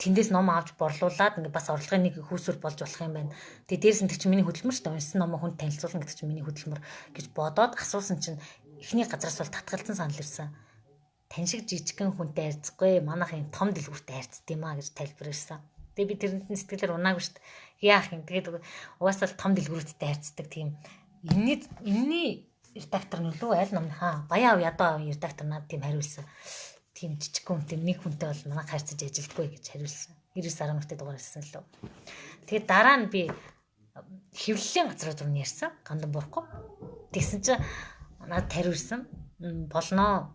тэндээс ном авч борлуулад ингээд бас орлогын нэг хүүсүр болж болох юм байна. Тэгээ дээрс нь тэр чинь миний хөдөлмөр шүү дээ. Уншсан номоо хүнд танилцуулна гэдэг чинь миний хөдөлмөр гэж бодоод асуусан чинь эхний газраас бол татгалзсан санал ирсэн. Тань шиг жижигхэн хүнтэй харьцахгүй, манайх юм том дэлгүүртэй харьцд юм а гэж тайлбар ирсэн. Тэгээ би тэрэнд нь сэтгэлээр унаагүй шүү дээ. Яах юм? Тэгээд угаасаа л том дэлгүүрүүдтэй харьцдаг тийм. Энэний редактор нь лүү аль номны хаа Баяа ядаа редактор надад тийм хариулсан. Тийм жижиг хүнтэй нэг хүнтэй бол манайх харьцаж ажилдаггүй гэж хариулсан. 99.1 дугаар ирсэн лөө. Тэгээд дараа нь би хэвлэлийн газрууд руу ярьсан. Гандан буурахгүй. Тэгсэн чинь надад хариулсан. Болноо.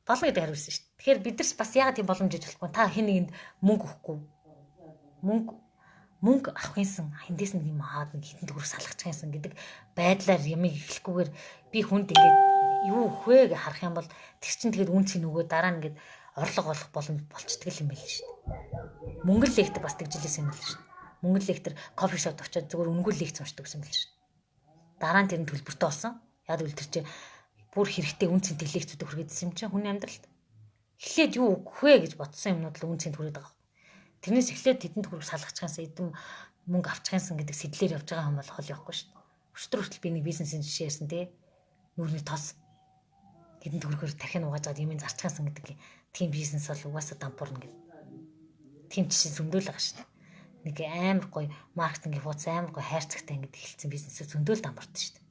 Болно гэдэг хариулсан шүү дээ. Тэгэхээр бид нар бас яагаад тийм боломж иж болохгүй. Та хэн нэгэнд мөнгө өгөхгүй. Мөнгө авах юмсан, хиндээс нэг юм аваад нэг хитэн төгрөг салгачих юмсан гэдэг байдлаар ямиг эхлэхгүйгээр би хүнд ингээд юу өгөх вэ гэж харах юм бол тэр чинь тэгээд үн цэн өгөө дараа нь ингээд орлого олох боломж болчдөг юм байл шүү дээ. Мөнгө лектор бас тэгжилсэн юм байл шүү дээ. Мөнгө лектор кофе шоп очиод зүгээр үнэгүй лекц уншдаг гэсэн юм байл шүү дээ. Дараа нь тэр нь төлбөртэй болсон. Яг үл тэр чинь бүр хэрэгтэй үн цэнтэй лекцүүдийг хүргээдсэн юм чинь хүний амьдралд. Эхлээд юу өгөх вэ гэж бодсон юмнууд л үн цэнд хүрээд байгаа. Тэрнээс эхлээд тэдэнд төгрөг салгачихсан, эдэн мөнгө авчихсан гэдэг сэтлэр явж байгаа юм бол хол явахгүй шүү дээ. Өчтөр хүртэл би нэг бизнесийн жишээ ярьсан тий. Нүрний тос хэдэн төгрөгөөр тархин угааж аваад юм зарчихсан гэдэг тийм бизнес бол угаасаа дампуурна гэдэг. Тийм жишээ зөндөөл байгаа шүү дээ. Нэг амар гоё маркетингийн хууц амар гоё хайрцагтай ингээд эхэлсэн бизнес зөндөөл дампуурна шүү дээ.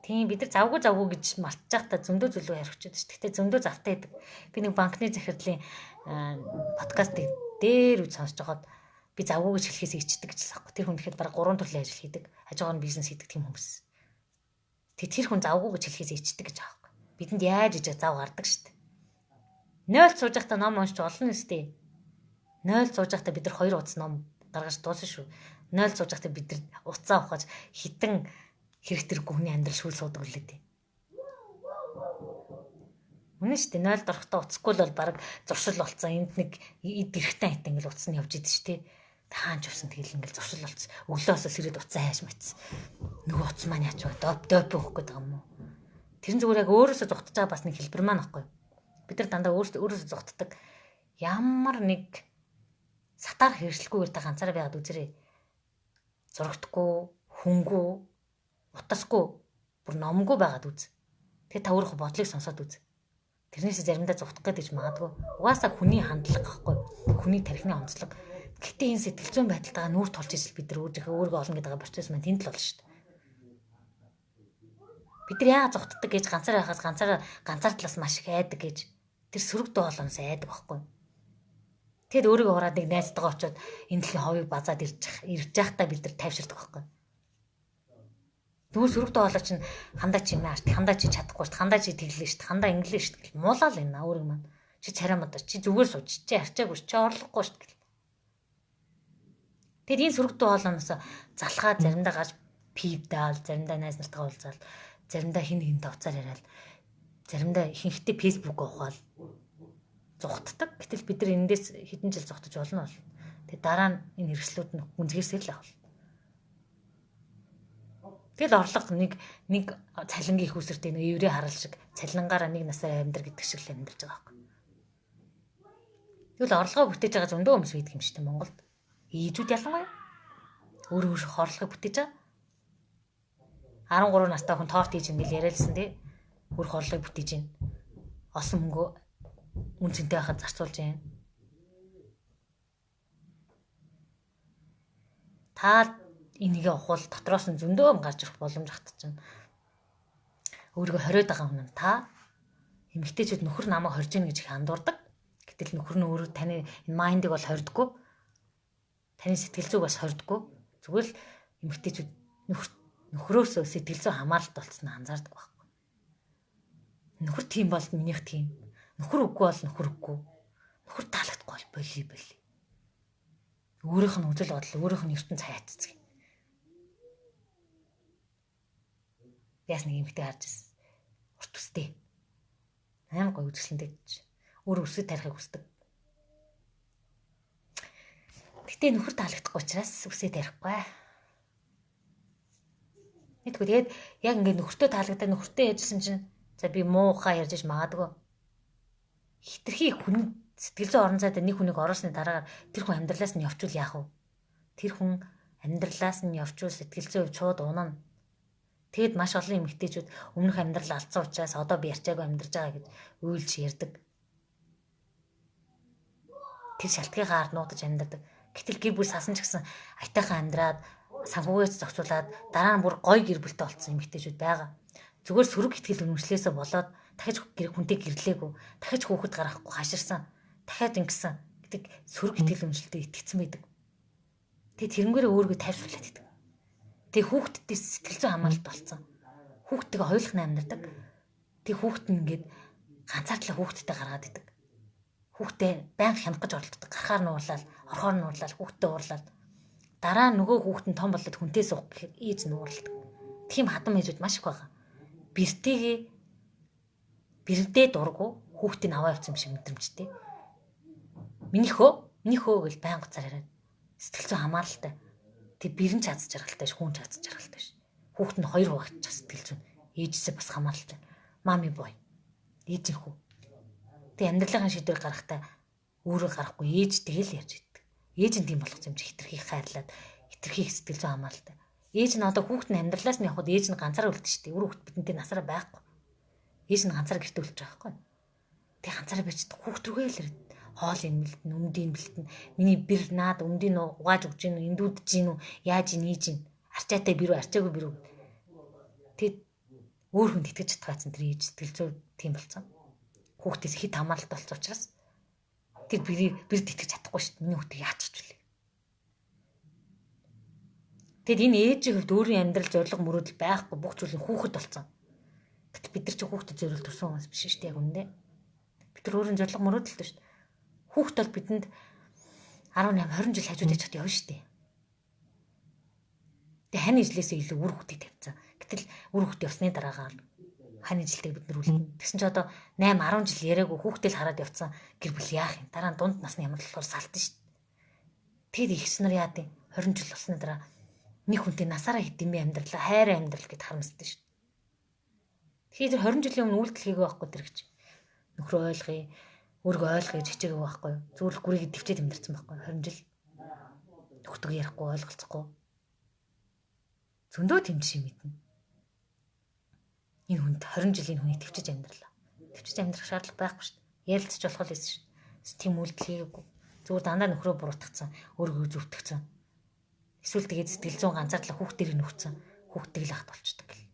Тийм бид нар завгүй гэж мартчих та зөндөө зүйлүү ярих ч гэдэг. Гэхдээ зөндөө завтай байдаг. Би нэг банкны захирлын подкастыг дээр үз сонсож байгаад би завгүй гэж хэлэхээс ичдэг гэж хэлсэн. Тэр хүн тэгэхэд бараг 3 төрлийн ажил хийдэг. Хажуугаар нь бизнес хийдэг тийм хүмүүс. Тэгээ тэр хүн завгүй гэж хэлэхээс ичдэг гэж байгаа байхгүй. Бидэнд яаж иж зав гардаг шүү дээ. 0 сууж байхдаа ном уншиж олон өстэй. 0 сууж байхдаа бид нар 2 утас ном гаргаж дуусна шүү. 0 сууж байхдаа бид нар утсаа ухаж хитэн хэрэг тэргүй хүний амьдрал шүүл суудаг үлээ дээ. Үнэн шүү дээ. 0 дорхтой уцсгүй л бол баг зуршил болцсон. Энд нэг эд эрэхтэн хайтан ингээл утас нь явж идэв шүү дээ. Хаанч явсан тэгэл ингээл зуршил болцсон. Өглөөсөө сэрээд утсаа хайж матсан. Нөгөө утас маань яач вэ? Доп өгөх гээд байгаа юм уу? Тэр нь зүгээр яг өөрөөсөө зугтаж байгаа бас нэг хэлбэр маань байхгүй. Бид нар дандаа өөрөөсөө зугтдаг. Ямар нэг сатаар хэрэгслэхгүйгээр та ганцаараа байгаад үзэрэй. Зурагдахгүй, хөнгүү, утасгүй, бүр номгүй байгаад үз. Тэгээ та өөрийнхөө бодлыг сонсоод үз. Тэрнээс заримдаа зугтах гээд гэж магадгүй. Угаасаа хүний хандлага гэхгүй. Хүний тархины онцлог. Гэхдээ энэ сэтгэл зүйн байдалтайгаа нүүр тулж ижил бид нар өөрийгөө олно гэдэг процесс маань тэнд л болно шүү дээ. Бид нар яагаад зугтдаг гэж ганцаараа байхаас ганцаар талаас маш их айдаг гэж тэр сөрөг дуу хоолойноос айдаг байхгүй. Тэгэд өөрийгөө хураад нэг найзтайгаа очиод энэ дэлхийн ховыг базаад ирж байхдаа бид нар тайвширдаг байхгүй. Нөгөө сөрөг дуу хоолой чинь хандаа чи юм аа, хандаа чи чадахгүй шүү, хандаа чи тэглээ шүү, хандаа инглээ шүү гэл муулаа л энэ өөрийг маань. Чи царай модоо, чи зүгээр сууж, чи арчаагүй, чи орлохгүй шүү гэл. Тэгэд энэ сөрөг дуу хоолойноос залхаа заримдаа гарч пивдаал, заримдаа найз нартайгаа уулзаал, заримдаа хин нэгэнтэй уцаар яриад, заримдаа ихэнхдээ фэйсбүүк ухаал зугтдаг. Гэтэл бид нар эндээс хэдэн жил зугтаж болно бол. Тэгээ дараа нь энэ хэрэгслүүд нь гүнзгийрсээр л авах. Тэгэл орлого нэг цалингийн их усэртэй нэг еврей харал шиг цалингаараа нэг насаар амьдр гэдэг шиг л амьдарч байгаа байхгүй. Тэгвэл орлогоо бүтээж байгаа зөндөө хүмүүс байдаг юм шүү дээ Монголд. Ээжүүд ялангуяа өөр орлогыг бүтээж байгаа. 13 настай хүн торт хийж ингээл яриалсан тий. Өөр орлогыг бүтээж байна. Олсон мөнгөө үн цэнтэй байхад зарцуулж байна. Та энийгээ ухвал дотроос нь зөндөө юм гарч ирэх боломж багт чинь. Өөрийгөө хориод байгаа хүн нь та эмэгтэйчүүд нөхөр намайг хорж ийн гэж их андуурдаг. Гэтэл нөхөр нь өөрөө таны энэ майндыг бол хордгоо. Таны сэтгэл зүйг бас хордгоо. Зүгээр л эмэгтэйчүүд нөхрөөсөө сэтгэл зүй хамааралт болцсон анзаардаг байхгүй. Нөхөр тийм бол минийх тийм. Нөхөр үгүй бол нөхөр үгүй. Нөхөр таалагдахгүй бол боли. Өөрийнх нь үзэл бодол, өөрийнх нь ертөнц хаяацдаг. Яас нэг эмэгтэй харж ирсэн. Урт үстэй. Амар гоё үзэсгэлэнтэй гэж. Өөр өсөд тарихыг хүсдэг. Гэтэ нөхөр таалагдахгүй учраас үсээ тарихгүй. Мэдгүй тэгээд яг ингээд нөхөртөө таалагдаад нөхөртөө яжсэн чинь за би муухай ярьж иж магадгүй. Хитрхи хүн сэтгэл зүйн орон зайд нэг хүнийг оруулсны дараагаар тэр хүн амьдралаас нь явчвал яах вэ? Тэр хүн амьдралаас нь явчвал сэтгэл зүйн хувьд шууд унана. Тэгэд маш олон эмэгтэйчүүд өмнөх амьдрал алдсан учраас одоо би ярьчаагүй амьдарч байгаа гэж уйлж ярьдаг. Тэр шалтгаан ард нуудаж амьдардаг. Гэтэл гэр бүл сасан ч гэсэн аятайхан амьдраад санхүүгээс зохицуулаад дараа нь бүр гоё гэр бүлтэй болцсон эмэгтэйчүүд байгаа. Зүгээр сөрөг итгэл үнэмшлээсээ болоод дахиж гэр хүнтэй гэрлээгүй, дахиж хүүхэд гаргахгүй хаширсан, дахиад ингэсэн гэдэг сөрөг итгэл үнэмшилтэд итгэцэн байдаг. Тэгээ тэрнгээрээ өөрийгөө тайвшруулад идэг. Тэгээ хүүхдүүдээс сэтгэл зүйн хамгаалалт болцсон. Хүүхдтэйгээ хоёулах нь амьдардаг. Тэгээ хүүхд нь ингээд ганцаардлаа хүүхдтэй гаргаад идэг. Хүүхдээ байнга хянах гэж оролддог. Гарахаар нь уурлал, орохоор нь уурлал, хүүхдтэй уурлал. Дараа нь нөгөө хүүхд нь том болоод хүнтэй суух гэхээр ээж нь уурладаг. Тийм хадам ээжүүд маш их байгаа. Бэртэйгээ бэрдээ дургу хүүхдийг аваа явсан юм шиг мэдрэмжтэй. Миний хөө гэж байнга цаар яриад сэтгэл зүйн хамгаалалтай. Тэг бэрэн ч аз жаргалтай ш, хүн ч аз жаргалтай ш. Хүүхд нь хоёр хуваагчих сэтгэл зүйн. Ээжээсээ бас хамгаалалтай. Мами бой. Ээжийн хүү. Тэг амьдралын шийдвэр гаргахтаа өөрөө гарахгүй ээж тэгэл ярьж идэг. Ээж нь тийм болох юм чи хитрхи хайрлаад хитрхи сэтгэл зүйн хамгаалалтай. Ээж нь одоо хүүхд нь амьдралаас нь явхад ээж нь ганцаараа үлдэн штэ. Өөр хүүхд бидэнтэй насаараа байхгүй. Ээж нь ганцаараа гэрте үлдэж байгаа байхгүй. Тэг ганцаараа байж хүүхд рүүгээ л ирээд хоол юм бэлтэн, өмдийн бэлтэн. Миний бэр наад өмдийн угааж өгч гин үү, эндүүдж гин үү, яаж нээж гин. Арчаатай бэрүү, арчаагүй бэрүү. Тэгэд өөр хүнд итгэж чадгаацсан тэр ээж сэтгэл зүй тийм болсон. Хүүхдээс хит хамгаалалт болсон учраас тэр бэрд итгэж чадахгүй шүү дээ. Миний хүүхдийг яачих ч вүлээ. Тэгэд энэ ээжийн хувьд өөрийн амьдрал зорилго мөрөөдөл байхгүй бүх зүйл нь хүүхэд болсон. Гэтэл бид нар чи хүүхдэд зориул төрсөн хүмүүс биш шүү дээ яг үнэндээ. Бид нар өөрийн зорилго мөрөөдөлтэй шүү дээ. Хүүхд бол бидэнд 18 20 жил хажууд яж хад явна шүү дээ. Тэгээ хань ижлээсээ илүү үр хүүхдийг тавьсан. Гэтэл үр хүүхд явсны дараагаар хань ижилтэйг бид нар үлдэнэ. Тэгсэн чи одоо 8 10 жил яриаггүй хүүхдэл хараад явцсан гэр бүл яах юм? Дараа нь дунд насны ямар болохоор салтна шүү дээ. Тэгэд их нар яад юм? 20 жил болсны дараа нэг хүнтэй насаараа хэдэн амьдралаа хайраа амьдрал гэд харамсдаг шүү дээ. Тэгэхээр 20 жилийн өмнө үйлдэл хийгээгүй байхгүй тэр гэж. Нөхрөө ойлгоё, өөрийгөө ойлгоё гэж хичээгээгүй байхгүй юу? Зүгээр л гүрийг төвчээд амьдэрсэн байхгүй юу? 20 жил. Нөхдөг ярихгүй, ойлголцохгүй. Зөндөө тийм жишээ мэднэ. Энэ хүнд 20 жилийн хүний төвчж амьдралаа. Төвчж амьдрах шаардлага байхгүй шүү дээ. Ярилцж болох л байсан шүү дээ. Тийм үйлдэл хийгээгүй. Зүгээр дандаа нөхрөө буруутгацсан, өөрийгөө зүвтгцэн. Эсвэл тэгээд сэтгэл зүйн ганцаардлаа хүүхдэрийг нөхцөн, хүүхдийг л ахт болчдөг гэл.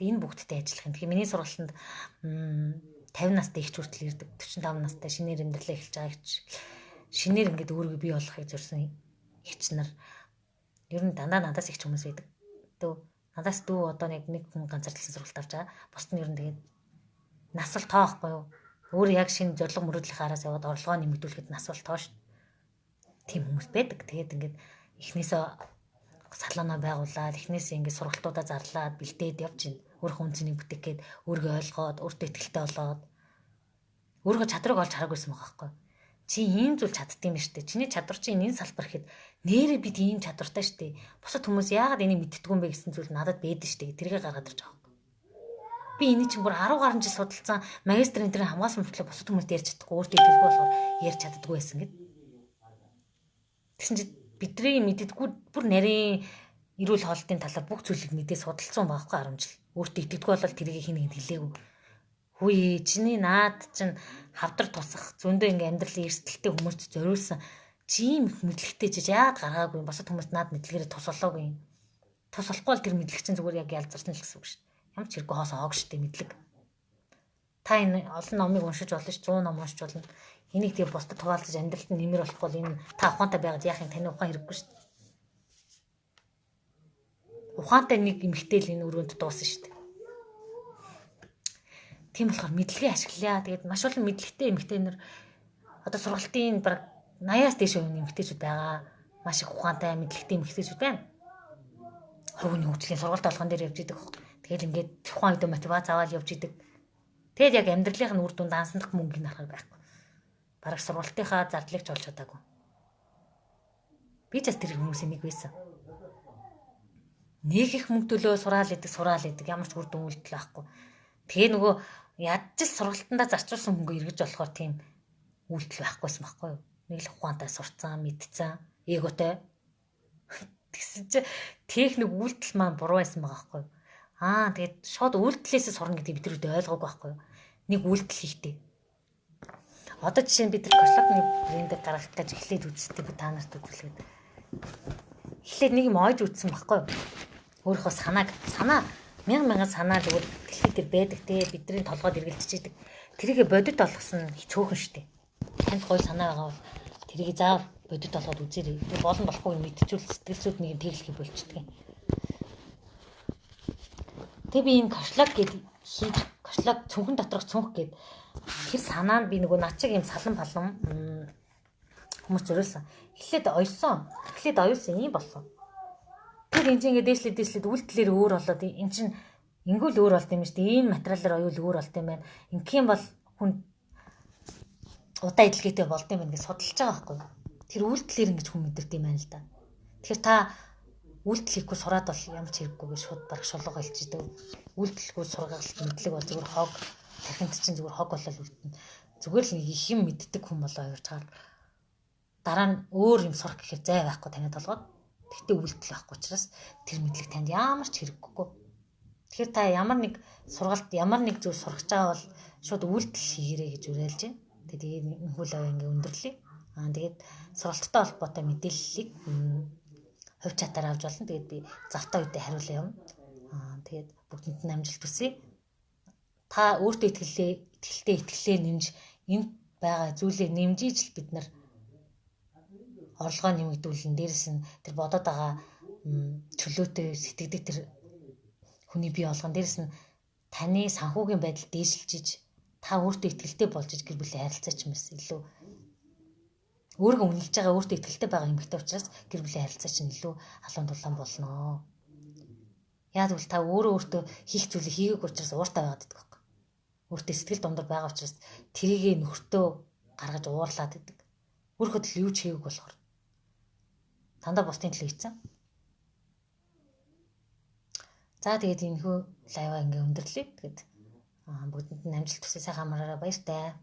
Тэг энэ бүгдтэй ажиллах юм. Тэгэхээр миний сургалтанд 50 настай ихч хүртэл ирдэг. 45 настай шинээр амьдралаа эхэлж байгаа ихч. Шинээр ингээд өөрийгөө бий болгохыг зорьсон ихч нар ер нь дандаа надаас ихч хүмүүс байдаг. Дөө надаас дүү одоо нэг хүн ганцаардлсан сургалт авч байгаа. Бусд нь ер нь тэгээд нас бол тоохгүй юу? Өөр яг шинэ зорилго мөрөөдлийн араас яваад орлогоо нэмэгдүүлэхэд нас бол тоо шүү. Тийм хүмүүс байдаг. Тэгээд ингээд эхнээсээ салоноо байгуулад, эхнээсээ ингээд сургалтуудаа зарлаад, бэлдээд явж байна. Өөрийнхөө үнцнийг бүтээх гээд, өөрийгөө ойлгоод, өөртөө ихтэй болоод өөрийнхөө чадрыг олж хараагүйсэн байгаа байхгүй. Чи ийм зүйл чаддсан юм шүү дээ. Чиний чадвар чинь энэ салбар гэхэд нэрээ бид ийм чадвартай шүү дээ. Бусад хүмүүс яагаад энийг мэддэггүй юм бэ гэсэн зүйл надад байдаг шүү дээ. Тэргээ гаргаад ирж байгаа. Би энийг чинь бүр 10 гаруй жил судалсан магистрын энэ хамгаалсан мөртлөө бусад хүмүүст ярьж чадахгүй, өөртөө итгэлгүй болохоор ярьж чаддаггүй байсан гэд. Тэгсэн чинь бидний мэддэггүй бүр нарийн эрүүл хоолтын талаар бүх зүйлийг мэдээ судалсан байхгүй 10 жил. Өөртөө итгэдэггүй болол тэрийг хин нэгэнд хэлээгүй. Хүүе чиний наад чинь хавдар тусах зөндөө ингээ амьдралын эрсдэлтэй хүмүүст зориулсан чи ийм их мэдлэгтэй чи яагаад гаргаагүй юм? Бусад хүмүүст наад мэдлэгээрээ тус болоогүй юм. Тус болохгүй бол тэр мэдлэг чинь зүгээр яг ялзарсан л гэсэн үг шүү дээ. Ямар ч хэрэггүй хоос оог шүү дээ мэдлэг. Та энэ олон номыг уншиж болно ш 100 ном уншиж болно. Энийг тэгээ бусдад хуваалцаж амьдралд нь нэмэр болохгүй бол энэ та ухаантай байгаад яах юм, таны ухаан хэрэггүй шүү дээ. Ухаантай нэг эмэгтэй л энэ өрөөнд дуусна шүү дээ. Тийм болохоор мэдлэгээ ашиглая. Тэгээд маш олон мэдлэгтэй эмэгтэй нар одоо сургалтын бараг 80-аас дээш хувийн эмэгтэйчүүд байгаа. Маш их ухаантай мэдлэгтэй эмэгтэйчүүд байна. Хувийн хөгжлийн сургалт болгон дээр явж идэг. Тэгэл ингээд тухайн үед мотивац аваад явж идэг. Тэгэд яг амьдралынх нь үр дүн дансандах мөнгөний харахаар байхгүй. Бараг сургалтынхаа зардлыг ч олж чадаагүй. Би ч бас тэр хүмүүсийн нэг байсан. Нэг их мөнгө төлөө сураал идэг, ямар ч үр дүн үйлдэл байхгүй. Тэгээ нөгөө ядч л сургалтандаа зарцуулсан мөнгө эргэж болохоор тийм үйлдэл байхгүйсэн байхгүй юу? Нэг л ухаантай сурцсан, мэдцэн, эготой. Тэгсэн чи техник үйлдэл маань буруу байсан байгаа байхгүй юу? Аа, тэгээд шууд үйлдэлээсээ сурна гэдгийг бид нар ойлгоогүй байхгүй юу? Нэг үйлдэл хийхдээ. Одоо жишээ нь бид нар Коршлогны брендийг гаргах гэж эхлээд үзтээ, би та нарт үзүүлээд. Эхлээд нэг юм ойж үзсэн байхгүй юу? Өөрийнхөө санааг, санаа мянган мянган санаа зүгээр дэлхий дээр байдаг те, бидний толгойд эргэлдэж идэг. Тэрийгэ бодит болгосон цөөхөн штэ. Танд гоё санаа байгаа бол тэрийг заавал бодит болгоод үзээрэй. Тэр болон болохгүй мэдчихвэл сэтгэл зүйд нэг тэглэхийг болчдөг. Тэг би энэ Коршлог гэд хийж, Коршлог цүнхэн доторх цүнх гэд тэр санаа нь би нөгөө над чиг юм салан палан хүмүүс зориулсан. Эхлээд оёсон. Эхлээд оюусан юм болсон. Тэр энэ чинь ингээд дээшлээд үйлдэлээр өөр болоод эн чинь ингүүл өөр болд юм шүү дээ. Энэ материалаар оюул өөр болд юм байна. Ингийн бол хүн удаа идэлгээтэй болд юм байна гэж судалж байгаа байхгүй юу? Тэр үйлдэлээр ингэж хүн мэдэрд юм байна л да. Тэгэхээр та үйлдэл хийхгүй сураад бол ямар ч хэрэггүй гэж шууд бараг шулууга хэлчихдэг. Үйлдэлгүй сургалт мэдлэг бол зүгээр хог, тархинд чинь зүгээр хог болол үлдэнэ. Зүгээр л нэг их юм мэддэг хүн болоо явж чаар дараа нь өөр юм сурах гэхээр зай байхгүй таны толгойд. Тэгтээ үйлдэл байхгүй учраас тэр мэдлэг танд ямар ч хэрэггүй. Тэгэхээр та ямар нэг сургалт, ямар нэг зүйл сурах гэж байгаа бол шууд үйлдэл хийгэрэй гэж уриалж байна. Тэгээд энэхүү лав ингээ өндөрлөе. Аа, тэгээд сургалттай холбоотой мэдээллийг хувь чатаар авч болно. Тэгээд би завтай үедээ хариулаа явна. Аа, тэгээд бүгдэнд нь амжилт хүсье. Та өөртөө итгэлтэй итгэлээ нэмж, энд байгаа зүйлээ нэмжиж л бид нар орлогоо нэмэгдүүлэн, дээрэс нь тэр бодоод байгаа чөлөөтэй сэтгэдэг тэр хүний бие болгон, дээрэс нь таны санхүүгийн байдал дээшилжиж, та өөртөө итгэлтэй болж иж гэр бүлийн харилцаа ч юм бас илүү өөрийгөө үнэлж байгаа, өөртөө итгэлтэй байгаа эмэгтэй учраас гэр бүлийн харилцаа чинь илүү халуун дулаан болно. Яг гэвэл та өөрөө өөртөө хийх зүйлийг хийгээгүй учраас ууртай байгаад байдаг байхгүй. Өөртөө сэтгэл дундуур байгаа учраас тэрийгэ нөхөртөө гаргаж уурлаад байдаг. Өөрийнхөө төлөө юу ч хийгээгүй болохоор дандаа бусдын төлөө хийцэн. За, тэгээд энэхүү live аа ингээ өндөрлөе. Тэгээд бүгдэнд нь амжилт хүсье. Сайхан амраарай. Баяртай.